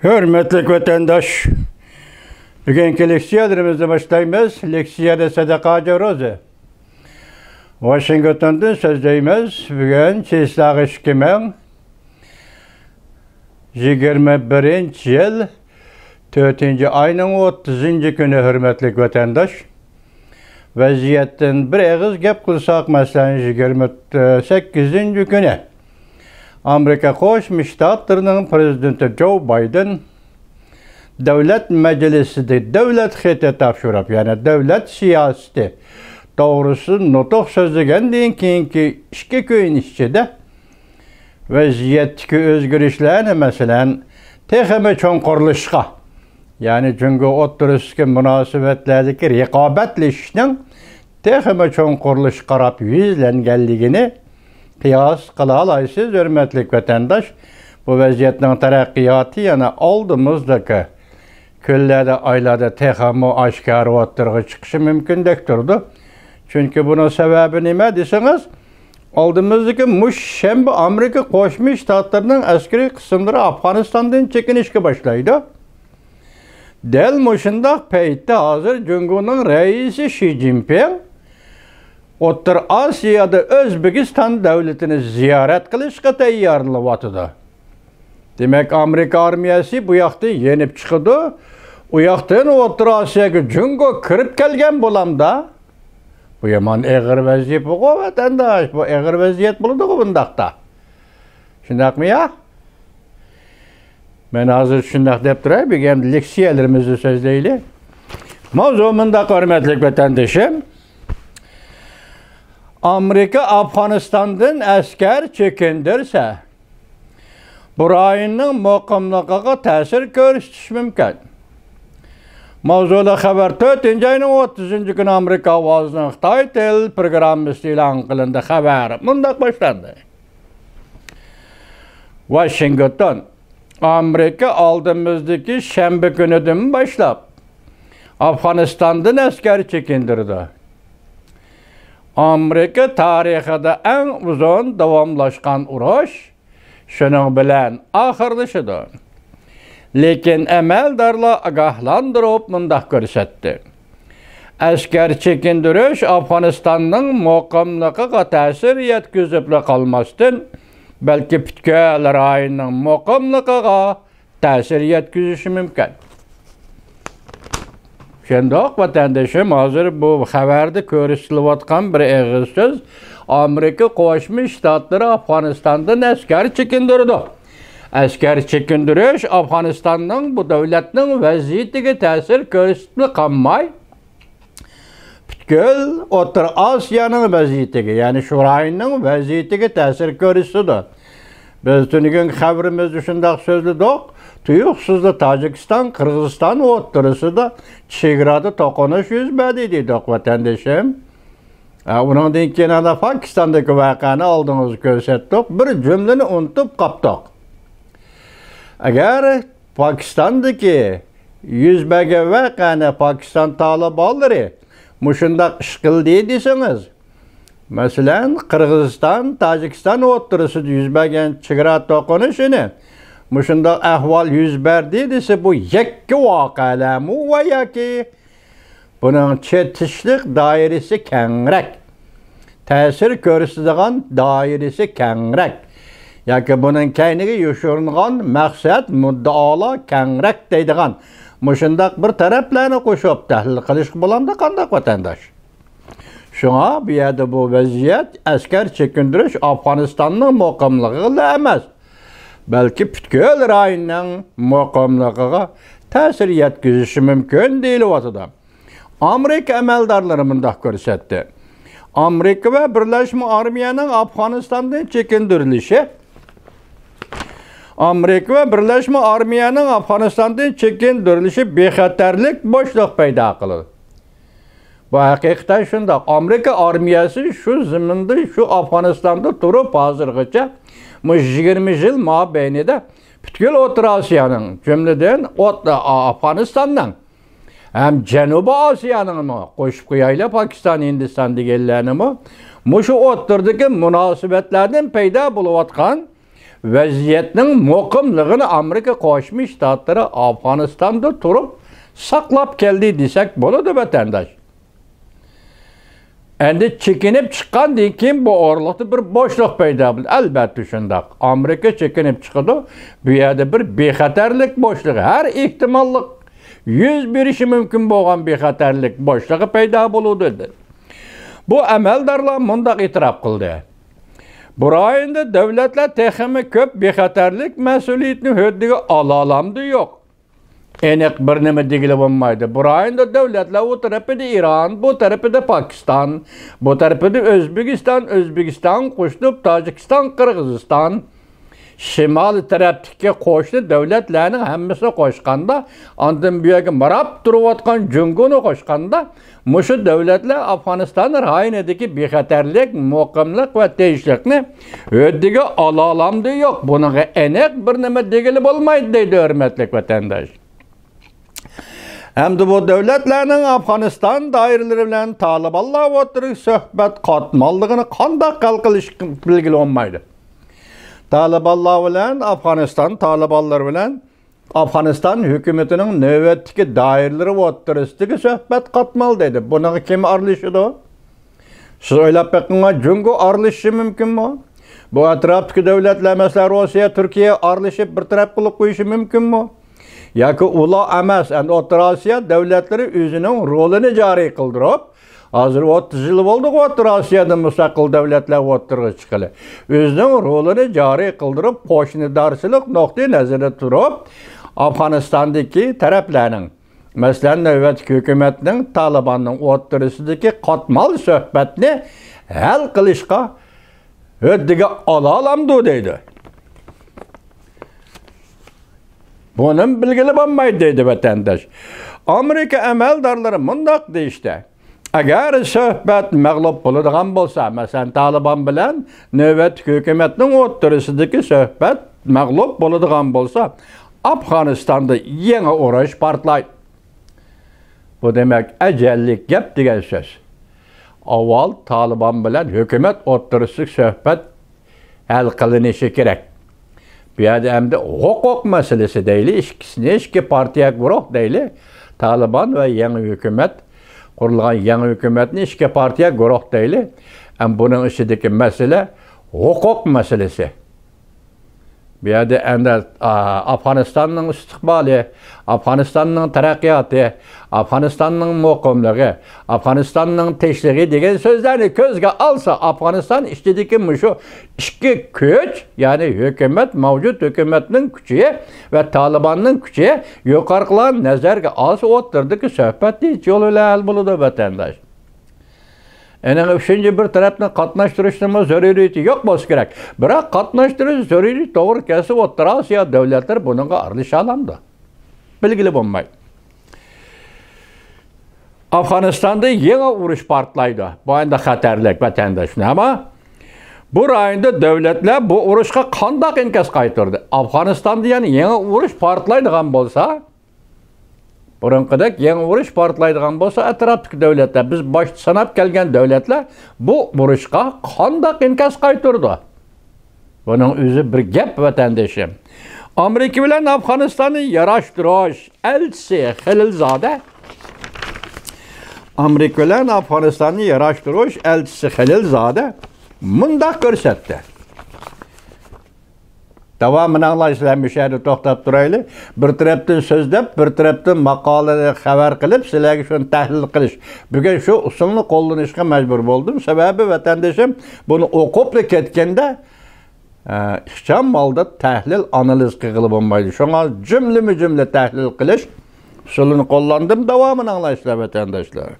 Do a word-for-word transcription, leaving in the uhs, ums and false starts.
ھۆرمەتلىك ۋەتەنداش، بۈگۈنكى لېكسىيەلىرىمىزنى باشلايمىز. لېكسىيەدە سەدىقە ھاجى روزى. ۋاشىنگتوندىن سۆزلەيمىز. بۈگۈن چىسلاغ ئىككى مىڭ يىگىرمە بىرىنچى يىل، تۆتىنچى ئاينىڭ ئوتتۇزىنچى كۈنى، ھۆرمەتلىك ۋەتەنداش. ۋەزىيەتتىن بىر ئېغىز گەپ قىلساق، مەسىلەن، يىگىرمە سەككىزىنچى كۈنى ئامېرىكا قوشما شتاتلىرىنىڭ پرېزىدېنتى جو بايدېن دۆلەت مەجلىسىدە دۆلەت خېتى تاپشۇرۇپ، يەنى دۆلەت سىياسىتى توغرىسىدا نۇتۇق سۆزلىگەندىن كېيىنكى ئىككى كۈن ئىچىدە ۋەزىيەتتىكى ئۆزگىرىشلەرنى، مەسىلەن، تېخىمۇ چوڭقۇرلىشىشقا، يەنى جۇڭگو ئوتتۇرىسىدىكى مۇناسىۋەتلەردىكى رىقابەتلىشىشنىڭ تېخىمۇ چوڭقۇرلىشىشقا قاراپ يۈزلەنگەنلىكىنى قىياس قىلالايسىز، ھۆرمەتلىك ۋەتەنداش. بۇ ۋەزىيەتنىڭ تەرەققىياتى يەنە ئالدىمىزدىكى كۈنلەردە، ئايلاردا تېخىمۇ ئاشكارا ئوتتۇرىغا چىقىشى مۇمكىندەك تۇرىدۇ. چۈنكى بۇنىڭ سەۋەبى نېمە دېسىڭىز، ئالدىمىزدىكى مۇشۇ شەنبە ئامېرىكا قوشما شتاتلىرىنىڭ ئەسكىرىي قىسىملىرى ئافغانىستاندىن چېكىنىشكە باشلايدۇ. دەل مۇشۇنداق پەيتتە ھازىر جۇڭگونىڭ رەئىسى شى جىنپىڭ ئوتتۇرا ئاسىيادا ئۆزبېكىستان دۆلىتىنى زىيارەت قىلىشقا تەييارلىنىۋاتىدۇ. دېمەك، ئامېرىكا ئارمىيەسى بۇ ياقتىن يېنىپ چىقىدۇ. ئۇ ياقتىن ئوتتۇرا ئاسىياغا جۇڭگو كىرىپ كەلگەن بولامدا، بۇ يامان ئېغىر ۋەزىپىغۇ، ۋەتەنداش. بۇ ئېغىر ۋەزىيەت بولىدىغۇ بۇنداقتا. شۇنداقمۇ يا؟ مەن ھازىر شۇنداق دەپ تۇراي، بۈگۈن لېكسىيەلىرىمىزنى سۆزلەيلى. ماۋزۇ مۇنداق، ھۆرمەتلىك ۋەتەندىشىم. ئامېرىكا ئافغانىستاندىن ئەسكەر چېكىندۈرسە، بۇ رايوننىڭ مۇقىملىقىغا تەسىر كۆرسىتىشى مۇمكىن. ماۋزۇلۇق خەۋەر تۆتىنچى ئاينىڭ ئوتتۇزىنچى كۈنى ئامېرىكا ئاۋازىنىڭ خىتاي تىل پروگراممىسىدا ئېلان قىلىندى. خەۋەر مۇنداق باشلاندى. ۋاشىنگتون، ئامېرىكا ئالدىمىزدىكى شەنبە كۈنىدىن باشلاپ ئافغانىستاندىن ئەسكەر چېكىندۈرىدۇ. ئامېرىكا تارىخىدا ئەڭ ئۇزۇن داۋاملاشقان ئۇرۇش شۇنىڭ بىلەن ئاخىرلىشىدۇ. لېكىن ئەمەلدارلار ئاگاھلاندۇرۇپ مۇنداق كۆرسەتتى: ئەسكەر چېكىندۈرۈش ئافغانىستاننىڭ مۇقىملىقىغا تەسىر يەتكۈزۈپلا قالماستىن، بەلكى پۈتكۈل رايوننىڭ مۇقىملىقىغا تەسىر يەتكۈزۈشى مۇمكىن. چۈشەندۇق، ۋەتەندىشىم، ھازىر بۇ خەۋەردە كۆرسىتىلىۋاتقان بىر ئېغىز سۆز، ئامېرىكا قوشما شتاتلىرى ئافغانىستاندىن ئەسكەر چېكىندۈرىدۇ. ئەسكەر چېكىندۈرۈش ئافغانىستاننىڭ، بۇ دۆلەتنىڭ ۋەزىيىتىگە تەسىر كۆرسىتىپلا قالماي، پۈتكۈل ئوتتۇرا ئاسىيانىڭ ۋەزىيىتىگە، يەنى شۇ رايوننىڭ ۋەزىيىتىگە تەسىر كۆرسىتىدۇ. بىز تۈنۈگۈنكى خەۋىرىمىزدە شۇنداق سۆزلىدۇق، تۇيۇقسىزلا تاجىكىستان، قىرغىزىستان ئوتتۇرىسىدا چېگرادا توقۇنۇش يۈز بەردى دېدۇق، ۋەتەندىشىم. ئە، ئۇنىڭدىن كېيىن ئانا پاكىستاندىكى ۋەقەنى ئالدىڭىزغا كۆرسەتتۇق، بىر جۈملىنى ئۇنتۇپ قاپتۇق. ئەگەر پاكىستاندىكى يۈز بەرگەن ۋەقەنى پاكىستان تالىبانلىرى مۇشۇنداق ئىش قىلدى دېسىڭىز، مەسىلەن، قىرغىزىستان، تاجىكىستان ئوتتۇرىسىدا يۈز بەرگەن چېگرا توقۇنۇشىنى مۇشۇنداق ئەھۋال يۈز بەردى دېسە، بۇ يەككە ۋەقەلەرمۇ ۋە ياكى بۇنىڭ چېتىشلىق دائىرىسى كەڭرەك، تەسىر كۆرسىتىدىغان دائىرىسى كەڭرەك ياكى بۇنىڭ كەينىگە يوشۇرۇنغان مەقسەت، مۇددىئالار كەڭرەك دەيدىغان مۇشۇنداق بىر تەرەپلەرنى قوشۇپ تەھلىل قىلىشقا بولامدۇ قانداق، ۋەتەنداش؟ شۇڭا بۇ يەردە بۇ ۋەزىيەت ئەسكەر چېكىندۈرۈش ئافغانىستاننىڭ مۇقىملىقىغىلا ئەمەس، بەلكى پۈتكۈل رايوننىڭ مۇقىملىقىغا تەسىر يەتكۈزۈشى مۇمكىن دېيىلىۋاتىدۇ. ئامېرىكا ئەمەلدارلىرى مۇنداق كۆرسەتتى: ئامېرىكا ۋە بىرلەشمە ئارمىيەنىڭ ئافغانىستاندىن چېكىندۈرۈلۈشى، ئامېرىكا ۋە بىرلەشمە ئارمىيەنىڭ ئافغانىستاندىن چېكىندۈرۈلۈشى بىخەتەرلىك بوشلۇق پەيدا قىلىدۇ. بۇ ھەقىقەتەن شۇنداق. ئامېرىكا ئارمىيەسى شۇ زېمىندا، شۇ ئافغانىستاندا تۇرۇپ، ھازىرغىچە مۇشۇ يىگىرمە يىل مابەينىدە پۈتكۈل ئوتتۇرا ئاسىيانىڭ، جۈملىدىن ئوت-، ئافغانىستاننىڭ ھەم جەنۇبىي ئاسىيانىڭمۇ قوشۇپ قويايلى، پاكىستان، ھىندىستان دېگەنلەرنىمۇ، مۇشۇ ئوتتۇرىدىكى مۇناسىۋەتلەردىن پەيدا بولۇۋاتقان ۋەزىيەتنىڭ مۇقىملىقىنى ئامېرىكا قوشما شتاتلىرى ئافغانىستاندا تۇرۇپ ساقلاپ كەلدى دېسەك بولىدۇ، ۋەتەنداش. ئەمدى چېكىنىپ چىققاندىن كېيىن بۇ ئورۇنلۇقتا بىر بوشلۇق پەيدا بولدى. ئەلۋەتتە شۇنداق. ئامېرىكا چېكىنىپ چىقىدۇ. بۇ يەردە بىر بىخەتەرلىك بوشلۇقى، ھەر ئېھتىماللىق، يۈز بېرىشى مۇمكىن بولغان بىخەتەرلىك بوشلۇقى پەيدا بولىدۇ، دېدى. بۇ ئەمەلدارلار مۇنداق ئېتىراپ قىلدى. بۇ رايوندا دۆلەتلەر تېخىمۇ كۆپ بىخەتەرلىك مەسئۇلىيىتىنى ھۆددىگە ئالالامدۇ؟ يوق. ئېنىق بىر نېمە دېگىلى بولمايدۇ. بۇ رايوندا دۆلەتلەر، ئۇ تەرىپىدە ئىران، بۇ تەرىپىدە پاكىستان، بۇ تەرىپىدە ئۆزبېكىستان، ئۆزبېكىستان قوشۇلۇپ تاجىكىستان، قىرغىزىستان، شىمال تەرەپتىكى قوشنا دۆلەتلەرنىڭ ھەممىسىنى قوشقاندا، ئاندىن بۇ يەرگە ماراپ تۇرۇۋاتقان جۇڭگونى قوشقاندا، مۇشۇ دۆلەتلەر ئافغانىستان رايونىدىكى بىخەتەرلىك، مۇقىملىق ۋە تىنچلىقنى ھۆددىگە ئالالامدۇ؟ يوق، بۇنىڭغا ئېنىق بىر نېمە دېگىلى بولمايدۇ، دەيدۇ ھۆرمەتلىك ۋەتەنداش. ھەمدە بۇ دۆلەتلەرنىڭ ئافغانىستان دائىرىلىرى بىلەن تالىبانلار ئوتتۇرىسىدىكى سۆھبەت قاتماللىقىنى قانداق ھەل قىلىش بىلگىلى بولمايدۇ. تالىبانلار بىلەن ئافغانىستان، تالىبانلار بىلەن ئافغانىستان ھۆكۈمىتىنىڭ نۆۋەتتىكى دائىرىلىرى ئوتتۇرىسىدىكى سۆھبەت قاتمال دەيدۇ. بۇنىڭغا كىم ئارىلىشىدۇ؟ سىز ئويلاپ بېقىڭلار، جۇڭگو ئارىلىشىشى مۇمكىنمۇ؟ بۇ ئەتراپتىكى دۆلەتلەر، مەسىلەن، روسىيە، تۈركىيە ئارىلىشىپ بىر تەرەپ قىلىپ قويۇشى مۇمكىنمۇ؟ ياكى ئۇلار ئەمەس، ئەمدى ئوتتۇرا ئاسىيا دۆلەتلىرى ئۆزىنىڭ رولىنى جارى قىلدۇرۇپ، ھازىر ئوتتۇز يىل بولدى ئوتتۇرا ئاسىيادا مۇستەقىل دۆلەتلەر ئوتتۇرىغا چىققىلى. ئۆزىنىڭ رولىنى جارى قىلدۇرۇپ، قوشنىدارچىلىق نۇقتىئى نەزىرىدە تۇرۇپ، ئافغانىستاندىكى تەرەپلەرنىڭ، مەسىلەن، نۆۋەتتىكى ھۆكۈمەتنىڭ تالىباننىڭ ئوتتۇرىسىدىكى قاتمال سۆھبەتنى ھەل قىلىشقا ھۆددىگە ئالالامدۇ دەيدۇ. بۇنىمۇ بىلگىلى بولمايدۇ دەيدۇ ۋەتەنداش. ئامېرىكا ئەمەلدارلىرى مۇنداق دېيىشتە، ئەگەر سۆھبەت مەغلۇپ بولىدىغان بولسا، مەسىلەن، تالىبان بىلەن نۆۋەتتىكى ھۆكۈمەتنىڭ ئوتتۇرىسىدىكى سۆھبەت مەغلۇپ بولىدىغان بولسا، ئافغانىستاندا يېڭى ئۇرۇش پارتلايدۇ. بۇ دېمەك ئەجەللىك گەپ دېگەن سۆز. ئاۋۋال تالىبان بىلەن ھۆكۈمەت ئوتتۇرىسىدىكى سۆھبەت ھەل قىلىنىشى كېرەك. بۇ يەردە ئەمدى ھوقۇق مەسىلىسى دەيلى، ئىككىسىنى ئىككى پارتىيە گۇرۇھ دەيلى، تالىبان ۋە يېڭى ھۆكۈمەت، قۇرۇلغان يېڭى ھۆكۈمەتنى ئىككى پارتىيە گۇرۇھ دەيلى. ئەم بۇنىڭ ئىچىدىكى مەسىلە ھوقۇق مەسىلىسى. بۇ يەردە ئەمدى، ئا، ئافغانىستاننىڭ ئىستىقبالى، ئافغانىستاننىڭ تەرەققىياتى، ئافغانىستاننىڭ مۇقىملىقى، ئافغانىستاننىڭ تىنچلىقى دېگەن سۆزلەرنى كۆزگە ئالسا، ئافغانىستان ئىچىدىكى مۇشۇ ئىككى كۈچ، يەنى ھۆكۈمەت، مەۋجۇت ھۆكۈمەتنىڭ كۈچى ۋە تالىباننىڭ كۈچى، يۇقىرىقىلارنى نەزەرگە ئالسا، ئوتتۇرىدىكى سۆھبەت نەچچە يول بىلەن ھەل بولىدۇ، ۋەتەنداش. ئېنىڭ ئۈچىنچى بىر تەرەپنى قاتناشتۇرۇشنىڭمۇ زۆرۈرىيىتى يوق بولسا كېرەك. بىراق قاتناشتۇرۇش زۆرۈرىيىتى توغرا كەلسە، ئوتتۇرا ئاسىيا دۆلەتلىرى بۇنىڭغا ئارىلىشالامدۇ؟ بىلگىلى بولمايدۇ. ئافغانىستاندا يېڭى ئۇرۇش پارتلايدۇ. بۇ ئەمدى خەتەرلىك، ۋەتەنداش. ئەمما بۇ رايوندا دۆلەتلەر بۇ ئۇرۇشقا قانداق ئىنكاس قايتۇردى؟ ئافغانىستاندا يەنە يېڭى ئۇرۇش پارتلايدىغان بولسا، بۇرۇنقىدەك يېڭى ئۇرۇش پارتلايدىغان بولسا، ئەتراپتىكى دۆلەتلەر، بىز باشتا ساناپ كەلگەن دۆلەتلەر بۇ ئۇرۇشقا قانداق ئىنكاس قايتۇرىدۇ؟ بۇنىڭ ئۆزى بىر گەپ، ۋەتەندىشىم. ئامېرىكا بىلەن ئافغانىستاننى ياراشتۇرۇش ئەلچىسى خېلىلزادە، ئامېرىكا بىلەن ئافغانىستاننى ياراشتۇرۇش ئەلچىسى خېلىلزادە مۇنداق كۆرسەتتى. داۋامىنى ئاڭلايسىلەر، مۇشۇ يەردە توختاپ تۇرايلى. بىر تەرەپتىن سۆزلەپ، بىر تەرەپتىن ماقالە، خەۋەر قىلىپ، سىلەرگە شۇنى تەھلىل قىلىش. بۈگۈن شۇ ئۇسۇلنى قوللىنىشقا مەجبۇر بولدۇم. سەۋەبى، ۋەتەندىشىم بۇنى ئوقۇپلا كەتكەندە، ئە، ئىخچام ھالدا تەھلىل، ئانالىز قىلغىلى بولمايدۇ. شۇڭا جۈملىمۇ جۈملە تەھلىل قىلىش ئۇسۇلىنى قوللاندىم. داۋامىنى ئاڭلايسىلەر، ۋەتەنداشلار.